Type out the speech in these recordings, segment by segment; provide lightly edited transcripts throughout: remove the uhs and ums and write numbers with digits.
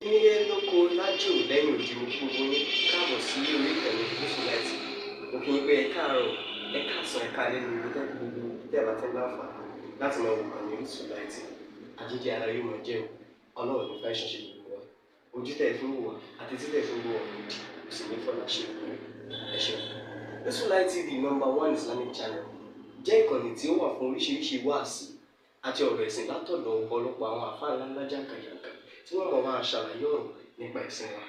Nílé lóko lájò lẹ́yìn odi, mo kí gbogbo yín káàbọ̀ sí orí ìkànnì Gúúsùláìtì. Mo kí yín pé ẹ káàárọ̀, ẹ káàsán, ẹ káalẹ́ ní ibi tẹ́ gbogbo tẹ́ bá tẹ́ láǹfààní láti máa wò ìkànnì Gúúsùláìtì. Àjíjẹ ara yóò máa jẹ́ o. Ọlọ́run ní fẹ́ ṣẹ̀ṣẹ̀ gbogbo wa. Ojú tẹ̀ fún wò wá àti títẹ̀ fún wò wá òdì kò sì ní fọlá ṣe ìwé. Ẹ ṣeun. Gúúsùláìtì TV, number one Islamic channel, jẹ́ ìkànnì tí ó wà fún oríṣiríṣi wáàsí àti ọ̀rọ̀ ẹ̀sìn látọ̀dọ̀ ọ̀pọ̀lọpọ̀ àwọn àfáà ńláńlá jàǹkàjàǹkà tí wọ́n mọ̀ máa ṣàlàyé ọ̀rọ̀ nípa ẹ̀sìn wa.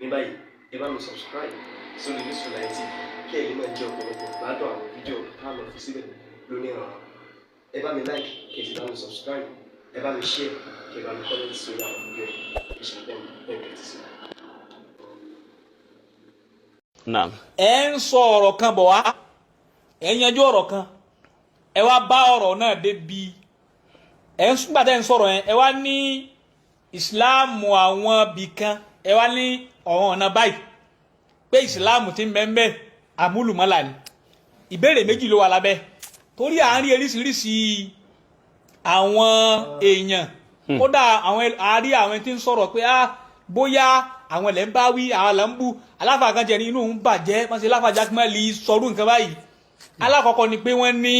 Ní báyìí, ẹ bá mi subscribe sórí Gúúsùláìtì TV kí ẹ̀yin náà jẹ́ ọ̀pọ̀lọpọ̀ gbádùn àwọn fídíò tá a lọ fi síbẹ̀ lónìí ọ̀rọ̀. Ẹ bá mi like, kí ẹ sì bá mi subscribe, ẹ bá mi share, kí ẹ bá mi comment sórí àwọn fídíò yìí. Ẹ ṣe bẹ́ẹ̀ bẹ́ẹ̀ tẹ́tí sí. Naam. Ẹ ń sọ ọ̀rọ̀ kan bọ̀ wá, ẹ ń yanjú ọ̀rọ̀ kan, ẹ wá bá ọ̀rọ̀ náà débi ẹ ń gbà tẹ́ ń sọ̀rọ̀ yẹn, ẹ wá ní ìsìláàmù àwọn bìkan, ẹ wá ní ọ̀rọ̀ ọ̀nà báyìí pé ìsìláàmù ti ń bẹ ń bẹ àmúlùmọ́là ni. Ìbéèrè méjì ló wà lábẹ́, torí à ń rí oríṣiríṣi àwọn èèyàn, kódà àwọn àárí àwọn tí ń sọ̀rọ̀ pé ah, bóyá àwọn ilẹ̀ ń bá wí, àwọn ilẹ̀ ń bú aláfà kan jẹ́ ní inú ń bàjẹ́ wọ́n ṣe láfà jákèmọ́lì sọrú nǹkan báyìí. Alákọ̀ọ́kọ́ ni pé wọ́n ní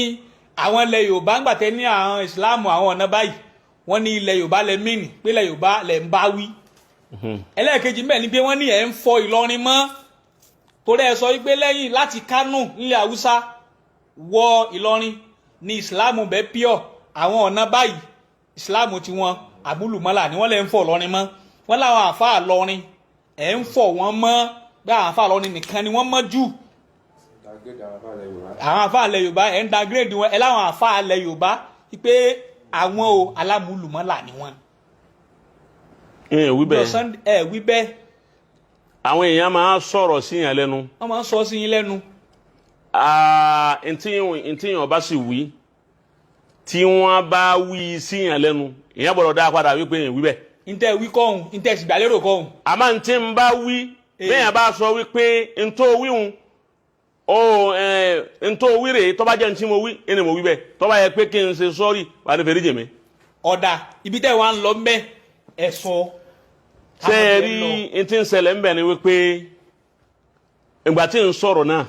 àwọn ilẹ̀ Yorùbá ń gbàtẹ́ ní àwọn ìsìláàmù àwọn ọ̀nà báyìí, wọ́n ní ilẹ̀ Yorùbá lẹ mìíní pé ilẹ̀ Yorùbá lẹ ń bá wí. Ẹlẹ́ẹ̀kejì mbẹ́ ni pé wọ́n ní ẹ̀ ń fọ Ìlọrin mọ́, torí ẹ sọ wípé lẹ́yìn láti Kánò nílẹ̀ Haúsá wọ Ìlọrin ní ìsìláàmù bẹ́ẹ̀ pure, àwọn ọ̀nà báyìí ìsìláàmù tiwọn àmúlùmọ́là ni. Wọ́n lè ń fọ Ìlọrin mọ́, wọ́n láwọn àáfàá lọrin ẹ̀ ń fọ̀ wọ́n mọ́ bí àwọn àáfàá lọrin nìkan ni wọ́n mọ́ jù. Àwọn àáfàá ilẹ̀ Yorùbá, ẹ̀ ń downgrade wọn. Ẹ̀ láwọn àáfàá ilẹ̀ Yorùbá pé àwọn o alámúlùmọ́là ni wọ́n. Ẹ wí bẹ́ẹ̀. Ẹ wí bẹ́ẹ̀. Àwọn èèyàn máa ń sọ̀rọ̀ sí yàn lẹ́nu. Wọ́n máa ń sọ sí yín lẹ́nu. Ntí yàn bá sì wí, tí wọ́n bá wí sí yàn lẹ́nu, èèyàn gbọ́dọ̀ dá padà wípé yàn wí bẹ́ẹ̀. Ntẹ́ wí kọ́hún, ntẹ́ sì gbàlérò kọ́hún. Àmọ́ ntí ń bá wí, bẹ́ẹ̀ bá sọ wípé ntó wíhun ó ntó wí rèé, tó bá jẹ́ ntí mo wí ẹni mo wí bẹ́ẹ̀, tó bá yẹ pé kí n ṣe sọ́ọ̀rì wà ní fèrè jèmi. Ọ̀dà ibi tẹ́ wàá ń lọ mbẹ́, ẹ sọ. Ṣé ẹ rí ntí ń ṣẹlẹ̀ ń bẹ̀ ni wípé ìgbà tí ń sọ̀rọ̀ náà,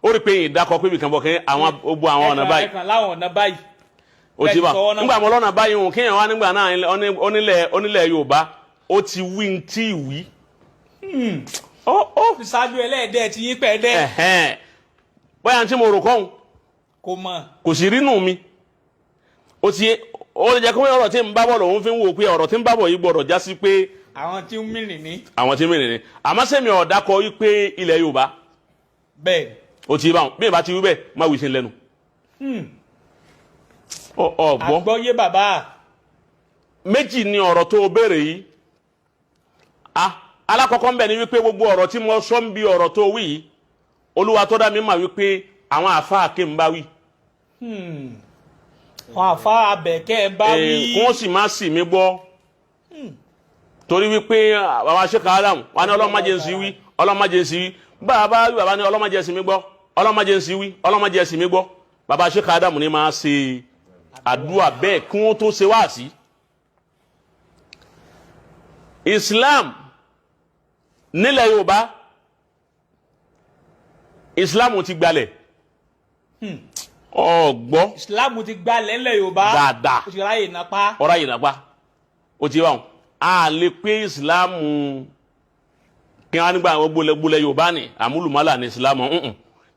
ó rí pé ìdákọ̀ pé ibìkan bọ̀ kí àwọn gbogbo àwọn ọ̀nà báyìí. Ẹ̀kan láwọn ọ̀nà báyìí. O ti bá nígbà mọ́ lọ́nà báyìí òun kéèyàn wá nígbà náà onílẹ̀ Yorùbá ó ti wí ntí wí. Ó ṣáájú ẹlẹ́ẹ̀dẹ́ ti yín pẹ́ dẹ́. Bóyá tí mo rò kọ́hún. Kò mọ̀. Kò sì rínú mi, ó ti ó lè jẹ́ kó ọ̀rọ̀ tí ń bá bọ̀ lòun fi ń wò pé ọ̀rọ̀ tí ń bá bọ̀ yìí gbọ́dọ̀ já sí pé. Àwọn tí ń mìrìn ní. Àwọn tí ń mìrìn ní, àmọ́ sẹ́mi ọ̀dà kọ wípé ilẹ̀ Yorùbá. Bẹ́ẹ̀. O ti bá wọn bí ìbá ti wí bẹ́ẹ̀, má wí sí lẹ́nu. Ọ gbọ́. Àgbọ́yé bàbá. Méjì ni ọ̀rọ̀ tó o béèrè yìí. Alákọ̀ọ́kọ́ ń bẹ̀ ni wípé gbogbo ọ̀rọ̀ tí mo sọ ń bi ọ̀rọ̀ tó wí yìí, Olúwa tó dá mi mà wípé àwọn àáfàá kí n bá wí. Àwọn àáfàá abẹ̀kẹ́ bá wí. Kí wọ́n sì má sì mí gbọ́, torí wípé bàbá Sheikh Adam wà ní ọlọ́mọdé ń sí wí, ọlọ́mọdé ń sí wí. Bàbá wí, bàbá ní ọlọ́mọdé ń sí mi gbọ́, ọlọ́mọdé ń sí wí, ọlọ́mọdé ń sí mi gbọ́. Bàbá Sheikh Adam ní máa ṣe àdúrà bẹ́ẹ̀ kí wọ́n tó ṣe wáàsí. Islam nílẹ̀ Yorùbá, Islam ti gbalẹ̀ ọgbọ́. Islam ti gbalẹ̀ ńlẹ̀ Yorùbá. Dáadáa. Ó ti ráyè nàpá. Ọ̀rá yìí nàpá, ó ti báwọn a lè pé Islam kí wọ́n nígbà gbolẹ̀ Yorùbá ni àmúlùmálà ní Islam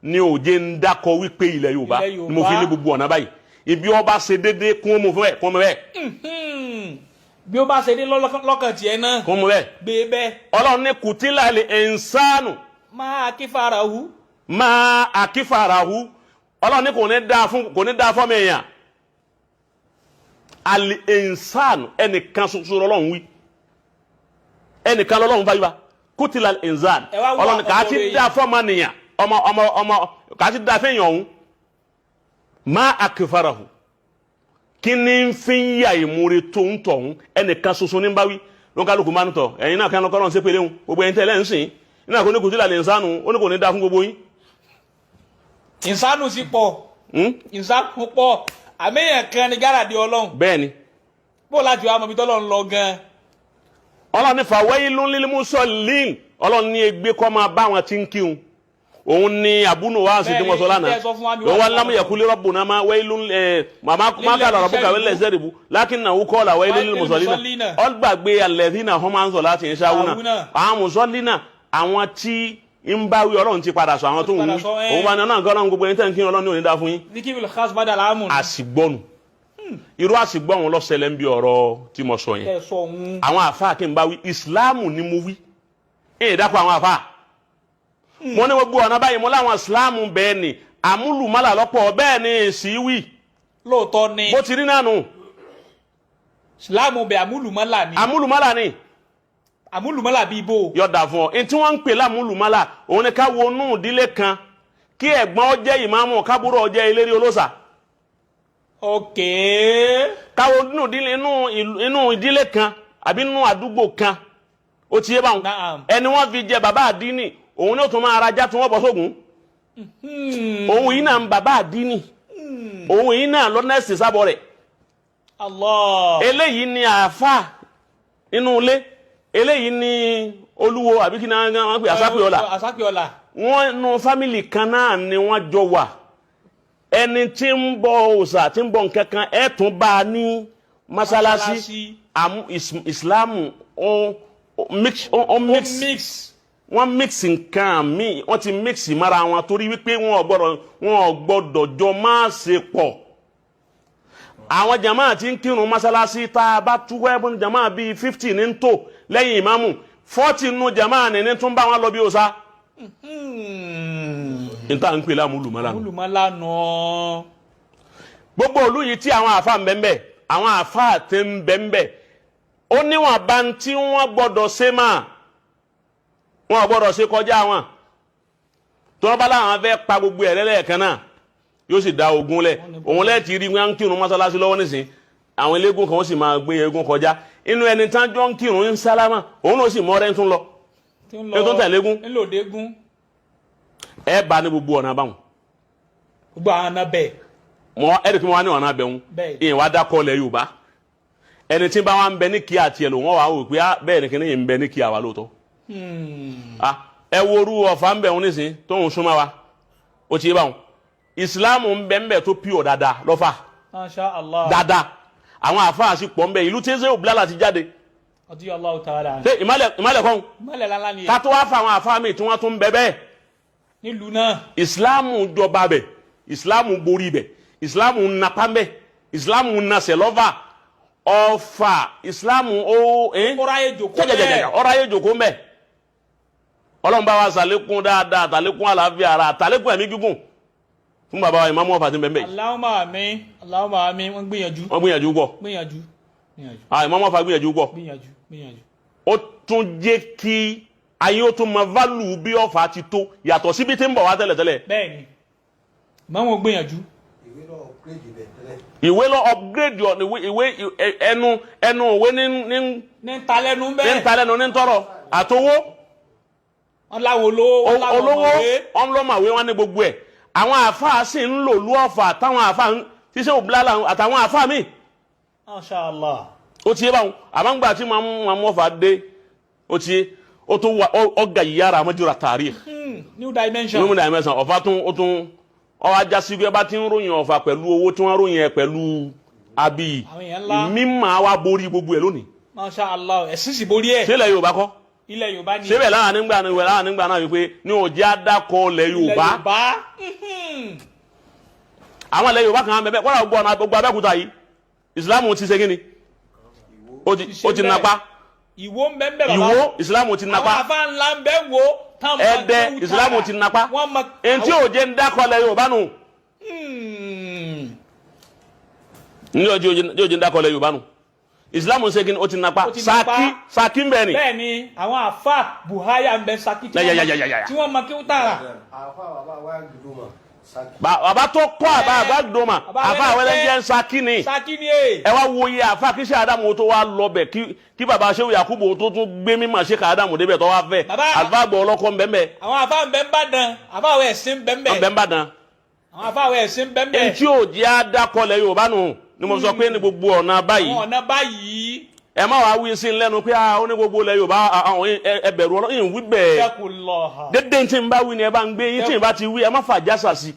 ní òjé ń dákọ wípé ilẹ̀ Yorùbá ni mo fi ní gbogbo ọ̀nà báyìí, ibi ọba ṣe déédéé kún ó mú fún ẹ, kún ó mú bẹ́ẹ̀. Bí ó bá ṣe dé lọ́kàn tiẹ̀ náà. Kún ó mú bẹ́ẹ̀. Gbé bẹ́ẹ̀. Ọlọ́run ní kùtìlà lè ẹ̀ńsánù. Máa kífarahu. Máa àkífarahu. Ọlọ́run ní kò ní dáa fún, kò ní dáa fọ́mọ èèyàn àlè ẹ̀ńsánù, ẹnìkan ṣoṣo lọ́lọ́run wí, ẹnìkan lọ́lọ́run báyìí wá kùtìlà ẹ̀ńsánù. Ọlọ́run kà á ti dáa fọ́mọ nìyàn, ọmọ ọmọ ọmọ kà á ti dáa fẹ́yàn ọ̀hún. Má àkífarahu, kí ni ń fi ń yà ìmúre tó ń tọ̀hún? Ẹnìkan ṣoṣo ní báwí lóńkálùkù máa ń tọ̀ ẹ̀yin náà kí wọn kọ́ lọ́n ṣépè léhùn gbogbo ẹ̀yin tẹ́lẹ̀ ń sìn iná kò ní kùtìlà lè ń sánú, ó ní kò ní dá fún gbogbo yín. Ìsánú sì pọ̀, ìsánú pọ̀, àmẹ́yàn kan ni gáràdì Ọlọ́run. Bẹ́ẹ̀ ni. Bó láti wá mọ̀bí tọ́lọ́run lọ gan-an. Ọlọ́run ní fawailun lil musallin, Ọlọ́run ní ègbé kó máa bá wọn tí ń kírun. Òun ní àbúnú wa sì tí mo sọ lánàá, Bẹ́ẹ̀ni, sọ fún wa mi òun wá wà lámú yaqulu rabbuna ma wailun màmá qala rabbuka wal zaribu lakinnahu qala wailun lil musallina. Ọgbàgbé alladhina hum an salatihim sahuna, àwọn musallina, àwọn tí ń bá wí Ọlọ́run ti padà sọ àwọn tó ń wí. Òun bá ní ọ̀nà nǹkan Ọlọ́run gbogbo ẹni tẹ́ ń kírun, Ọlọ́run ní òní dá fún yín. Zikirul khas badal amun. Àsìgbọ́nù, irú àsìgbọ́n ló ṣẹlẹ̀ ń bí ọ̀rọ̀ tí mo sọ yẹn. Ẹ sọ òun. Àwọn àfáà kí n bá wí, ìsìláàmù ni mo wí, èyí dákọ̀ àwọn àfáà. Mo ní gbogbo ọ̀nà báyìí, mo láwọn ìsìláàmù bẹ́ẹ̀ ni àmúlùmálà lọ́pọ̀, bẹ́ẹ̀ ni èsì wí. Lóòótọ́ ni. Bó ti rí náà nù. Ìsìláàmù bẹ̀ àmúlùmálà ni. Àmúlùmálà ni. Àmúlùmálà bíi bó. Yọ̀dà fún ọ, ní tí wọ́n ń pè lámúlùmálà, òun ni ká wọnú ìdílé kan, kí ẹ̀gbọ́n ó jẹ́ ìmáàmù, kábúrò ó jẹ́ eléré olóòṣà. Ok. Káwọn inú ìdílé kan àbí inú àdúgbò kan, ó ti yé báwọn. Naam. Ẹni wọ́n fi jẹ bàbá àdínì, òun ní ó tún máa rajá tí wọ́n bọ́ sógun. Òun yìí náà ń bàbá àdínì, òun yìí náà lọ́nẹ́sì sábọ̀ rẹ̀. Allah. Eléyìí ni àáfà inú ilé, eléyìí ni olúwo, àbí kí ni wọ́n pè àsápè ọ̀la. Àsápè ọ̀la. Wọ́n nu fámìlì kan náà ni wọ́n jọ wà. Ẹni tí ń bọ òòṣà, tí ń bọ nǹkan kan, ẹ̀ tún bá a ní mọ́sálásí. Àmú ìsìláàmù ó mix, ó mix. Mix. Wọ́n mix nǹkan míì, wọ́n ti mix mara wọn, torí wípé wọn ò gbọ́dọ̀ jọ máa ṣe pọ̀. Àwọn jama tí ń kírun mọ́sálásí, tá a bá tú wẹ́bùn jama bíi 50 ní ń tò lẹ́yìn ìmáàmù, 40 nù jama ní tún bá wọn lọ bí òòṣà. Níta ń pè lámúlùmọ́lá nù. Àmúlùmálà nù. Gbogbo òlú yìí tí àwọn àfa ń bẹ ń bẹ, àwọn àfa tí ń bẹ ń bẹ, ó níwọ̀n bá ń tí wọ́n gbọ́dọ̀ ṣe máa, wọ́n gbọ́dọ̀ ṣe kọjá wọn. Tí wọ́n bá láwọn fẹ́ pa gbogbo ẹ̀ lẹ́lẹ́ẹ̀kan náà, yóò sì da ogun lẹ̀. Òun lẹ́ẹ̀ ti rí wọn ń kírun mọ́sálásí lọ́wọ́ nísìn, àwọn eléégún kan ó sì máa gbé eégún kọjá inú ẹni tán jọ ń kírun ń sálámà, òun náà sì mọ́ ọrẹ́ tún lọ. Tí ń lọ. Ètò ń tẹ̀lé eégún. Ńlòdégún. Ẹ bá ní gbogbo ọ̀nà báwọn. Gbogbo àwọn ọ̀nà bẹ́ẹ̀. Mọ ẹni tí mo wá ní ọ̀nà abẹ́hùn. Bẹ́ẹ̀. Ìyẹn wá dákọ́ lẹ̀ Yorùbá, ẹni tí bá wá ń bẹ ní kíá tiẹ̀ lò wọ́n wá wò pé á bẹ́ẹ̀ ni kíní yìí ń bẹ ní kíá wa lóòótọ́. Ah, ẹ wo orú Ọ̀fà ń bẹ̀ wọn nísìn tóun súnmọ́ wa, ó ti yé báwọn. Ìsìláàmù ń bẹ ń bẹ tó pure dáadáa lọ́fà. Masha Allah. Dáadáa, àwọn àfáà sì pọ̀ ń bẹ, ìlú tí ń sẹ́ òbílà ti jáde. Radiyallahu ta'ala anhu. Ṣé ìmọ̀lẹ̀ ìmọ̀lẹ̀ kọ́? Ìmọ̀lẹ̀ lánlá ni. Ká tó wá fa àwọn àfáà mi tí wọ́n tún ń bẹ bẹ́ẹ̀. Nílùú náà. Ìsìláàmù jọba bẹ, ìsìláàmù borí bẹ, ìsìláàmù napa bẹ, ìsìláàmù nasẹ̀ lọ́fà Ọ̀fà, ìsìláàmù ó Ọ̀rọ̀ ayé jòkó. Jẹjẹjẹjẹ, ọ̀rọ̀ ayé jòkó ń bẹ. Ọlọ́run bá wa sàlékún dáadáa, tàlékún àlàáfíà ara, tàlékún ẹ̀mí gígùn fún bàbá wa ìmáàmù Ọ̀fà tí ń bẹ ń bẹ yìí. Allahumma àmín, Allahumma àmín. Wọ́n gbìyànjú. Wọ́n gbìyànjú pọ̀. Gbìyànjú, gbìyànjú. Ah, ìmáàmù Ọ̀fà gbìyànjú pọ̀. Gbìyànjú, gbìyànjú. Ó tún jẹ́ kí ayé ó tún mọ value bí Ọ̀fà ti tó, yàtọ̀ síbi tí ń bọ̀ wá tẹ́lẹ̀tẹ́lẹ̀. Bẹ́ẹ̀ni, ìmáàmù gbìyànjú. Ìwé náà upgrade ibẹ̀ tẹ́lẹ̀. Ìwé lọ upgrade ọ ìwé ìwé ẹnu ẹnu ìwé ní ní ní ń ta lẹ́nu ní ń bẹ́ẹ̀. ta lẹ́nu ní ń tọrọ àtowó. Wọ́n láwọn olówó, wọ́n láwọn olówó ọmọwé. Ọmọlọ́màwé wọn ní gbogbo ẹ̀. Àwọn àáfàá sì ń lò lú Ọ̀fà táwọn àáfàá ń ṣiṣẹ́ òbílálà àtàwọn àáfàá míì. Masha Allah. Ó ti yé báwọn. Àmọ́ ńgbà tí màmú Ọ̀fà dé, ó ti yé, ó tún wà ọ̀gá yàrá àmọ́júra tàrí. New dimension. Nínú dimension Ọ̀fà tún, ó tún ọwọ́ ajá sí pé bá ti ń ròyìn Ọ̀fà pẹ̀lú owó tí wọ́n ròyìn ẹ̀ pẹ̀lú abiy. Àwọn èèyàn ńlá. Mímọ́ wa borí gbogbo ẹ̀ lónìí. Masha Allah, ẹ̀sìn sì borí ẹ̀. Sílẹ̀ Yorùbá kọ́? Ilẹ̀ Yorùbá ni. Síbẹ̀ láwọn nígbà náà, láwọn nígbà náà wípé ní òjì àdàkọ ilẹ̀ Ilẹ̀ Yorùbá. Yorùbá. Àwọn ilẹ̀ Yorùbá kan bẹ́ẹ̀ kọ́ra, gbogbo ọ̀nà gbogbo Abẹ́òkúta yìí, Ìsìlámù ti ṣe kíni, ó ti napa. Ìwó ń bẹ ń bẹ bàbá. Ìwó, Ìsìlámù ti napa. Àwọn afa ńlá ń bẹ ń wo táwọn máa Ẹdẹ, kéwú Ìsìlámù tààrà. ti napa. Wọ́n mọ. Èyí tí òjì ń dákọ ilẹ̀ Yorùbá nù ní òjì òjì ń dákọ ilẹ̀ Yorùbá nù, Ìsìlámù ṣe kíni, ó ti napa. Ó ti napa. Saki, Saki ń bẹ ni. Bẹ́ẹ̀ ni, àwọn afa Buhaya ń bẹ Saki tí Ya, wọ́n ya, ya, ya, ya, ya. tí wọ́n mọ kéwú tààrà. Àfa bàbá wa dùdú mà Saki. Bàbá tó kọ́ àbá àbá dòmà. Bàbá àfa Awẹ́lẹ́jẹ́. Awẹ́lẹ́jẹ́ ń Saki ni. Saki ni ee. Ẹ wá wo iye àfa kí sẹ Adamu tó wá lọ bẹ, kí baba Sehu Yakubu tó tún gbé mímọ ṣe ká Adamu débẹ̀ tó wá fẹ́. Bàbá- Àlùfáà gbọ́ ọlọ́kọ́ ń bẹ́ẹ̀. Àwọn afa ń bẹ ń bàdàn, afa àwọn ẹ̀sìn ń bẹ ń bẹ. Bẹ́ẹ̀ ń bá dán. Àwọn afa àwọn ẹ̀sìn ń bẹ ń bẹ. Ntí ò jẹ́ àdàkọlẹ̀ Yorùbá nù ni mo sọ pé ní gbogbo ọ̀nà báyìí. Àwọn ọ̀nà báyìí. Ẹ má wàá wí sí lẹ́nu pé ó ní gbogbo ilẹ̀ Yorùbá àwọn ẹ bẹ̀rù Ọlọ́run ìwí bẹ́ẹ̀. Taqullaha. Dédé tí n bá wí ni ẹ bá ń gbé yín, tí n bá ti wí ẹ má fà jásà sí.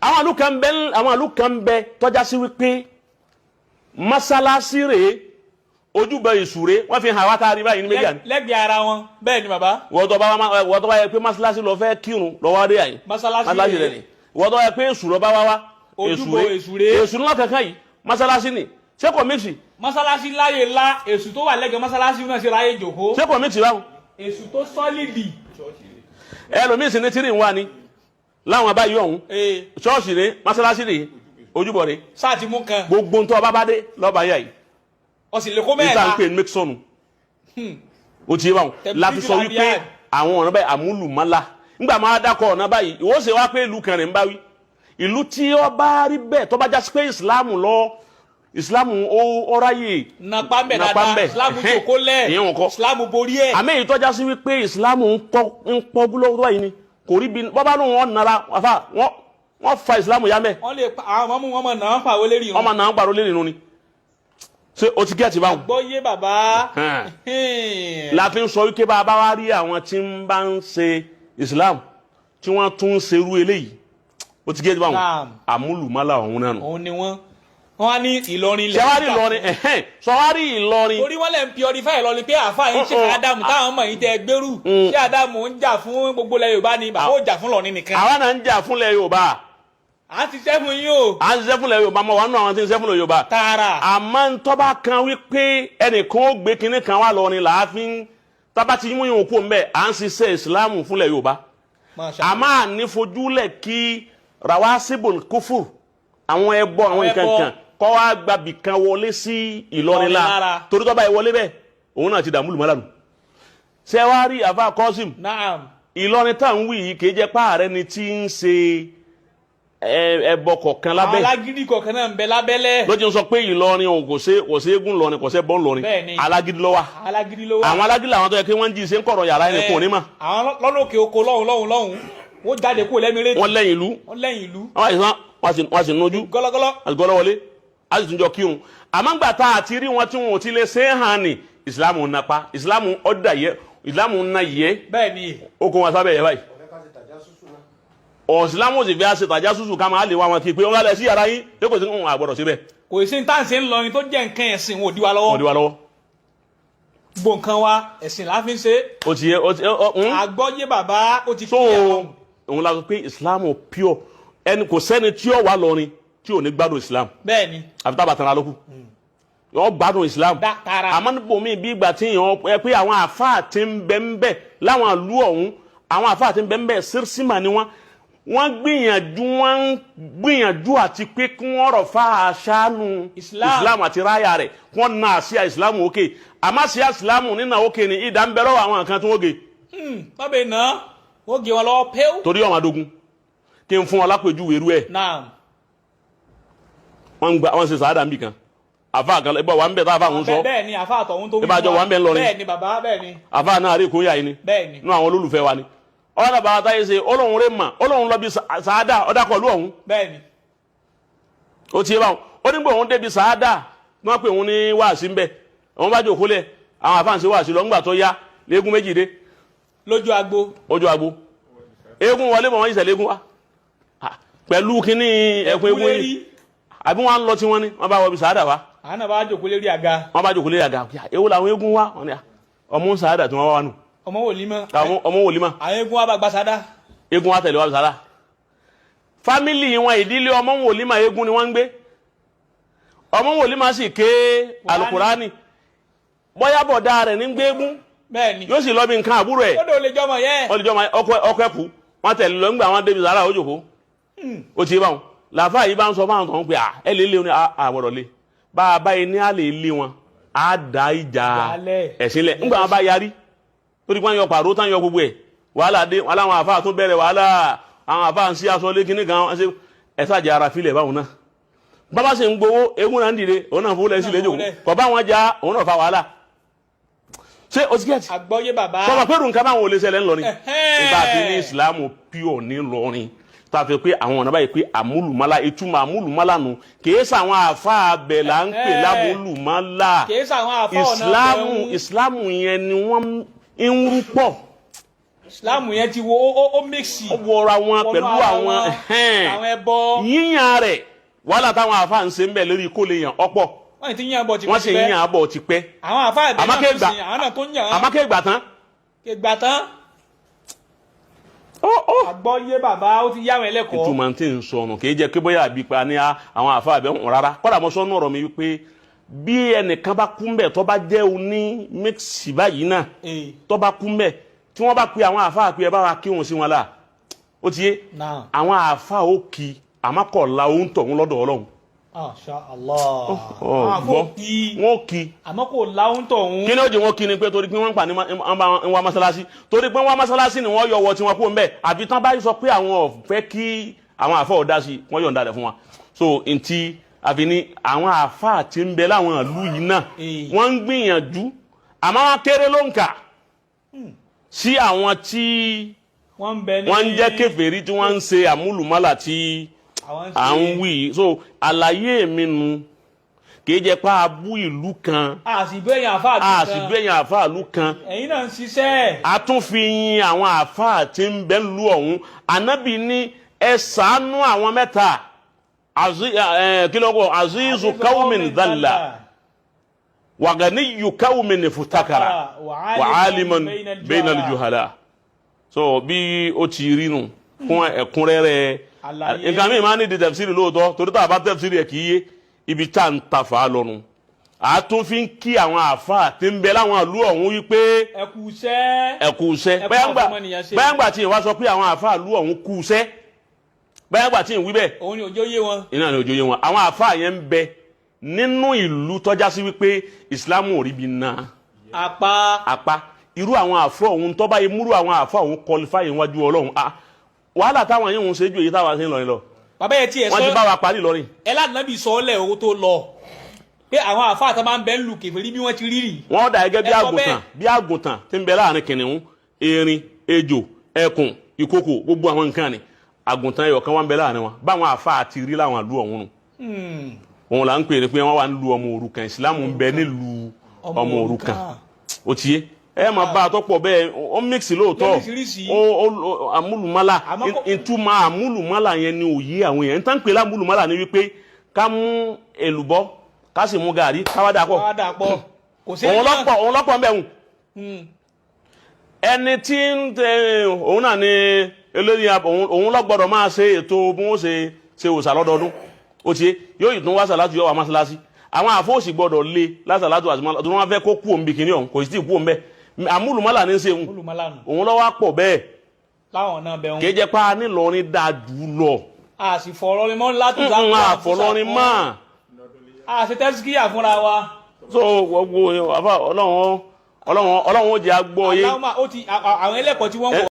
Àwọn àlù kan bẹ, àwọn àlù kan bẹ tọ́já sí wípé mọ́sálásí rèé, ojúbọ Èṣù rèé, wọ́n fi hàn wá tá a rí báyìí ní méjì àná. Lẹ́gbẹ̀ẹ́ ara wọn bẹ́ẹ̀ ni bàbá. Wọ́n tó bá wá, wọ́n tó bá yẹ pé mọ́sálásí lọ fẹ́ kírun lọ́wọ́ dé àyè. Mọ́sálásí mọ́sálásí rèé. rẹ̀ ni. Wọ́n tó bá yẹ pé Èṣù lọ bá wá wá. Ojúbọ Èṣù rèé. Èṣù ńlá kankan yìí, mọ́sálásí ni, ṣé kò mix? Mọ́sálásí láyè ńlá, Èṣù tó wà lẹ́gbẹ̀ẹ́ mọ́sálásí náà ṣe ráyè jòkó. Ṣé kò mix báwọn? Èṣù tó sọ́lìdì. Ẹlòmíì sì ní tírì ń wá ni láwọn abáyé ọ̀hún. Ṣọ́ọ̀ṣì rèé, mọ́sálásí rèé, ojúbọ rèé. Sáà ti mú kan. Gbogbo ń tọ́ bá bá dé lọ́ba yá yìí. Ó sì lè kó Níta ń mẹ́ẹ̀ta. pè ní mixonu, o ti yé báwọn la fi sọ wípé àwọn ọ̀nà báyìí àmúlùmálà ńgbà máa dákọ̀ ọ̀nà báyìí, ìwọ ṣe wá pé ìlú kan rẹ̀ ń bá wí, ìlú tí ó bá rí bẹ́ẹ̀ tó bá já sí pé ìsìláàmù lọ, ìsìláàmù ó ráyè Nàpá ń bẹ̀ Nàpá ń dáadáa. bẹ̀. Ìsìlámù jòkó lẹ̀. Ìyẹn wọn kọ́. Ìsìlámù borí ẹ̀. Àmì èyí tó já sí wípé ìsìláàmù ń pọ́ gúlọ́wọ́ báyìí ni kò rí bí bọ́bá lóun wọn nara àfa wọ́n fa ìsìláàmù yá mẹ́. Wọ́n lè pa àwọn ọmọ wọn mọ̀ náà pàwọ́ lérí Wọ́n máa nà ń pàrọ̀ lé nínú ni. Ṣé o ti gẹ́ẹ̀tì báwọn? Gbọ́ yé bàbá. La fi ń sọ wípé bá a bá wá rí àwọn tí ń bá ń ṣe Islam tí wọ́n tún ń ṣerú eléyìí, ó ti gẹ́gẹ́ báwọn, Naam. àmúlùmálà ọ̀hún náà nù. Òun ni wọ́n wá ní Ìlọrin lẹ̀. Ṣẹwárí Ìlọrin, ẹ̀hẹ́n, ṣọwárí Ìlọrin. Torí wọ́n lẹ̀ ń purify Ìlọrin pé àáfàá yín ṣe Ádámù táwọn ọmọ yìí tẹ gbèrú. Ṣé Ádámù ń jà fún gbogbo ilẹ̀ Yorùbá ni? Bàbá ò jà fún Ìlọrin nìkan. Àwa náà ń jà fúnlẹ̀ Yorùbá. À ń ṣiṣẹ́ fún yín o. À ń ṣiṣẹ́ fúnlẹ̀ Yorùbá, mọ̀ wá nù àwọn tí ń ṣiṣẹ́ fúnlẹ̀ Yorùbá. Tààrà. Àmọ́ ń tọ́ba kan wípé ẹnìkan ó gbé kinní kan wá lọ ni làáfin tábà ti mú ìhùn kú mbẹ́, à ń ṣiṣẹ́ Islam fúnlẹ̀ Yorùbá. Masha. Àmọ́ àní fojúlẹ̀ kí rawasibul kúfùr, àwọn ẹbọ, àwọn Àwọn nǹkan ẹbọ. kan kọ́ wá gbàbì kan wọlé sí Ìlọrin Ìlọrin la lára. Torí tọ́ba yìí wọlé bẹ́ẹ̀, òun náà ti dààmú lùmọ́lá nù. Ṣé wàá rí àfa Kọ́sìm? Naam. Ìlọrin tá à ń wí yìí kì í jẹ́ páàrẹ́ ni tí ń ṣe ẹbọ kọ̀ọ̀kan Àwọn lábẹ́. alágídí kọ̀ọ̀kan náà ń bẹ lábẹ́lẹ̀. Lójú ń sọ pé Ìlọrin ò kò ṣe, kò ṣe eégún lọrin, kò ṣe bọ́ lọrin. Bẹ́ẹ̀ni. Alágídí ló wà. Alágídí ló wà. Àwọn alágídí làwọn tó yẹ kí wọ́n ń jí ṣe ń kọ̀rọ̀ yàrá ẹni kò ní mà. Àwọn lọ́nà òkè oko lọ́hùn lọ́hùn lọ́hùn, wọ́n jáde kúrò lẹ́mírẹ́tì. Wọ́n lẹ́yìn ìlú. Wọ́n lẹ́yìn ìlú. Wọ́n àìsàn wọ́n sì nójú. Gọ́lọ́gọ́lọ́. Àti wọlé a sì tún jọ kírun, àmọ́ ńgbà tá a ti rí wọn tí wọn ò ti lè ṣe é hàn ní ìsìlámù ń napa, ìsìlámù ọ̀dà yẹ, ìsìlámù ń na yẹ. Bẹ́ẹ̀ ni. Ó kó wọn sábẹ́ yẹ báyìí. Ọ̀sìlámù ò sì fi àṣẹ tàjá ṣùṣù ká máa lè wá wọn kí pé wọn lẹ sí yàrá yín pé kò sí ń àgbọ̀dọ̀ síbẹ̀. Kò sí ní táǹsì ńlọrin tó jẹ́ nǹkan ẹ̀sìn, wọn ò dí wa lọ́wọ́. Wọn di wa lọ́wọ́. Gbogbo nǹkan wa, ẹ̀sìn la fi ń ṣe. Ó ti yẹ, ó ti ọ. Àgbọ́yé bàbá, ó ti So kí àwọn. òun la sọ pé ìsìlámù pure, ẹni kò sẹ́ni tí ó wà lọrin tí ò ní gbádùn ìsìlámù. Bẹ́ẹ̀ ni. Àfi tábà tán lókù yọ gbádùn islam. Dá tara. Àmọ́ níbo mi bí ìgbà tí yàn ẹ pé àwọn àfáà ti ń bẹ ń bẹ láwọn ìlú ọ̀hún, àwọn àfáà ti ń bẹ ń bẹ sírísìmà ni wọ́n gbìyànjú, wọ́n ń gbìyànjú àti pé kí wọ́n rọ̀ fa àṣàánú Islam. Islam àti ráyà rẹ̀, kí wọ́n na àsíá islam òkè. Àmọ́ àsíá islam nínà òkè ni ìdá ń bẹ lọ́wọ́ àwọn nǹkan tí wọ́n gé. Wọ́n bẹ̀ ná wọ́n gé wọn lọ́wọ́ péw. Torí ọmọ adogun kí n fún wọn lápèjúwe irú ẹ̀. Naam. Wọ́n ń gba, wọ́n ṣe sàádà níbì kan, àfáà kan ibà wà ń bẹ̀ tá àfáà ń sọ. Bẹ́ẹ̀ ni, àfa àtọ̀hún tó wí Ìbá jọ fún wa. wà ń bẹ̀ ńlọrin. Bẹ́ẹ̀ ni bàbá, bẹ́ẹ̀ ni. Àfáà náà rí ìkóyà yìí ni. Bẹ́ẹ̀ ni. Nínú àwọn olólùfẹ́ wa ni ọ̀rọ̀ bàbá táyé ṣe olóhùn rẹ̀ mà olóhùn lọ bí sàádà ọ̀dàkọ̀lù ọ̀hún. Bẹ́ẹ̀ ni. Ó ti yé báwọn, ó ní gbọ́ òun débi sàádà wọ́n pè òun ní wáàsí ń bẹ̀, òun bá jòkó lẹ̀, àwọn àfáà ń ṣe wáàsí lọ. Ńgbà tó yá, léegun méjì dé. Lójú agbo. Ojú agbo, eégún wọlé bọ̀, wọ́n yìí sẹ̀lẹ̀ eégún wa pẹ̀lú kínní ẹ̀kún eégún yìí àbí wọ́n á lọ tí wọ́n ní wọ́n bá wọ bí sàádà wa. Àwọn náà bá jòkó lérí àga. Wọ́n bá jòkó lé àga, èwo làwọn eégún wa? Wọ́n ní ọmọ sàádà tí wọ́n wá wá nù. Ọmọ wòlímọ̀. Àwọn ọmọ wòlímọ̀. Àwọn eégún wa bá gba sádà. Eégún wa tẹ̀lé wa bí sàádà. Fámìlì wọn, ìdílé ọmọ wòlímọ̀, eégún ni wọ́n ń gbé. Ọmọ wòlímọ̀ sì ké alukurani, bóyá bọ̀dá rẹ̀ ní gbé eégún. Bẹ́ẹ̀ ni. Yóò sì lọ bí nǹkan àbúrò ẹ̀. Ó dò lè jọmọ yẹ. Wọ́n lè jọ ọkọ ọkọ ẹ̀kú wọ́n tẹ̀lé lọ. Ńgbà wọn débi sàárà, ó jòkó, ó ti yé báwọn. Làáfà yìí bá ń sọ fáwọn tó ń pè à ẹ lè lé wọn ní àwọ̀rọ̀ lé bá a báyìí ní à lè lé wọn á da ìjà Ìjàlẹ̀. ẹ̀sìn lẹ̀. Ńgbà wọn bá yarí torí pé wọ́n yọ pàrọ̀ tán, yọ gbogbo ẹ̀, wàhálà dé. Wọn láwọn àfáà tún bẹ̀rẹ̀ wàhálà, àwọn àfáà ń sí aṣọ lé kíní kan, wọ́n ṣe ẹ sàjẹ́ ara filẹ̀ báwọn náà. Bàbá sì ń gbowó eégún náà ń dìde, òun náà fowó lẹ́sìn lẹ́jọ́ kọ̀ bá wọn já, òun náà fa wàhálà. Ṣé o ti gẹ̀ẹ́tì? Àgbọ́yé bàbá. Sọ̀rọ̀ pé nǹkan báwọn ò lè ṣẹlẹ̀ ńlọrin. Ẹ̀hẹ́n. Nígbà tí ní ìsìlámù pure ní Ìlọrin. Tá a fi pé àwọn ọ̀nà báyìí pé àmúlùmálà, ìtumọ̀ àmúlùmálà nù, kìí sàwọn àáfàá abẹ là ń pè lámúlùmálà. Kìí sàwọn àfa ọ̀nà Ìsìláàmù bẹ̀ ń. Ìsìláàmù yẹn ni wọ́n ń rú pọ̀. Ìsìláàmù yẹn ti wo ó mix. Ó wọra wọn wọnú pẹ̀lú ara àwọn wọn, àwọn ẹbọ. Yíyan rẹ̀, wàhálà táwọn àáfàá ń ṣe ń bẹ̀ lórí kó lè yàn ọ̀pọ̀. Wọ́n ti yàn bọ̀ Wọ́n sì ń tipẹ́tipẹ́. yàn àbọ̀ tipẹ́. Àwọn àfa ẹ̀bẹ̀ Àmọ́ náà kéè tó gbà- sìn àwọn náà tó ń yàn án. Àmọ́ kéègbà tán. Kégbà tán. Ó ó Àgbọ́yé bàbá, ó ti yá àwọn ẹlẹ́kọ̀ọ́. Ìtumọ̀ tí ń sọnù kì í jẹ́ pé bóyá àbípa ní àwọn àáfàá àbẹ̀ ń rárá. Kọ́dà mo sọ nù ọ̀rọ̀ mi wípé bí ẹnìkan bá kú mbẹ̀, tó bá jẹ́ oní mixi báyìí náà, tó bá kú mbẹ̀, tí wọ́n bá pe àwọn àáfàá pé ẹ bá wa kírun sí wọn la, ó ti yé, àwọn àáfàá ó kí, àmọ́ kò la òun tọ̀hún lọ́dọ̀ Ọlọ́run. Masha Allah. Ọ Àwọn gbọ́. àfọ kí. Wọ́n ó kí. Àmọ́ kò láwọn tọ̀hún. Kí ni ó jẹ́ wọn kí ni pé torí pé wọ́n ń pa ní ń wá mọ́sálásí, torí pé wọ́n wá mọ́sálásí ni wọ́n yọ ọwọ́ tí wọ́n kó ń bẹ̀, àbí tán bá sọ pé àwọn ò fẹ́ kí àwọn àfọ̀ ọ̀dá sí, wọ́n yọ̀ǹda rẹ̀ fún wa. So ntí àfi ní àwọn àfáà tí ń bẹ láwọn ìlú yìí náà, wọ́n ń gbìyànjú, àmọ́ wọ́n kéré ló ń kà sí àwọn tí wọ́n ń bẹ ní. wọ́n ń jẹ́ kèfèrí, tí wọ́n ń ṣe àmúlùmálà tí àwọn ń à ń ṣe. wí yìí. So àlàyé mi nu, kì í jẹ́ pé a bú ìlú kan. A sì bẹ́yìn àfa A sì àdúgbò. bẹ́yìn àfáà ìlú kan. Ẹ̀yin náà ń ṣiṣẹ́. A tún fi yin àwọn àfáà tí ń bẹ lu ọ̀hún. Ànábì ní ẹ ṣàánú àwọn mẹ́ta. Kí ló kọ? Azizu qawmin dhalla, wa ganiyyu qawmin iftakara, wa aliman bayna al-juhala. So bí ó ti rí nu fún ẹ̀kúnrẹ́rẹ́. Àlàyé. Nǹkan mi máa ń ní di tafsiri lóòótọ́, torí tá a bá tafsiri ẹ̀ kì í yé ibi tá à ń ta fà á lọ́nu. A tún fi ń kí àwọn àfáà tí ń bẹ láwọn ìlú ọ̀hún wípé Ẹ kú iṣẹ́. Ẹ kú iṣẹ́. Ẹ kú Bẹ́ẹ̀ ń gbà àfọmọnìyàn ṣe. Bẹ́ẹ̀ ń gbà tí ìwà sọ pé àwọn àfáà ìlú ọ̀hún kú iṣẹ́, bẹ́ẹ̀ ń gbà tí ìwí bẹ́ẹ̀. Òun ni òjò yé wọn. Iná ni òjò yé wọn. Àwọn àfáà yẹn ń bẹ nínú ìlú tọ́já sí wípé ìsìlámù ò rí bi na Apá. Apá irú àwọn àfọ ọ̀hún tọ́ba yìí múrú àwọn àfọ ọ̀hún qualify níwájú Ọlọ́run, ah, wàhálà táwọn yìí ń ṣe ju èyí táwọn ṣe ń lọrin lọ. Bàbá yẹn tiẹ̀ Wọ́n ti sọ. bá wa parí lọrin. Ẹ ládùnábì sọ ọ́ lẹ̀ owó tó lọ pé àwọn àfa àtàwọn máa ń bẹ ń lu kèfèrí bí wọ́n ti rí rì. Wọ́n dà gẹ́gẹ́ bí Ẹ sọ àgùntàn bẹ́ẹ̀. bí àgùntàn tí ń bẹ láàrin kìnìún, erin, ejò, ẹkùn, ìkokò, gbogbo àwọn nǹkan ni àgùntàn ẹyọ kan wà ń bẹ láàrin wọn. Báwọn àfa àti rí láwọn ìlú ọ̀hún nù, òun là ń pè é pé wọ́n wà ń lu ọmọ òrukàn. Ìsìlámù ń bẹ nílùú ọmọ òrukàn. Ó ti yé, ẹ máa bá a tọ́pọ̀ bẹ́ẹ̀, ó mix lóòótọ́. Lóríṣiríṣi. Ó àmúlùmálà. Àmọ́ Ìtumọ̀ àmúlùmálà yẹn ni òye àwọn èèyàn ń tán pé lámúlùmálà ni wípé ká mú èlùbọ́, ká sì mú gàrí, ká wá dà pọ̀. Wọ́n á dà pọ̀, kò sí. Òun lọ́pọ̀, òun lọ́pọ̀ ń bẹ̀ hùn. Ẹni tí ń tẹ òun náà ni olórí òun ló gbọ́dọ̀ máa ṣe ètò bí wọ́n ṣe ṣe òòṣà lọ́dọọdún. Ó ti yé, yóò yìí tún wá sàlátù, yóò wá mọ́ṣáláṣí. Àwọn àfọ́ọ̀sì gbọ́dọ̀ lé lásàlátù àti mọ́ṣáláṣí tó wọ́n fẹ́ kó kú òun bí kinní ọ̀hún, kò sì tí ì kú òun bẹ́ẹ̀. Àmúlùmálà ní í ṣe òun. Olùmọ̀lánù. Òun lọ́wọ́ pọ̀ bẹ́ẹ̀. Láwọn náà bẹ̀ Kì í wọn. jẹ́ pa nílọrin dáa jù lọ. A sì fọ̀rọ̀ mọ́ látúntà. Ń àfọlọ́rin mọ́. A sì tẹ́síkíyà fúnra wa. So gbogbo àfa, Ọlọ́run, Ọlọ́run, Ọlọ́run ó jẹ́ agbọ́ yé. Aláwọ̀ ó ti àwọn ẹlẹ́kọ̀ọ́ tí wọ́n ń wọ̀.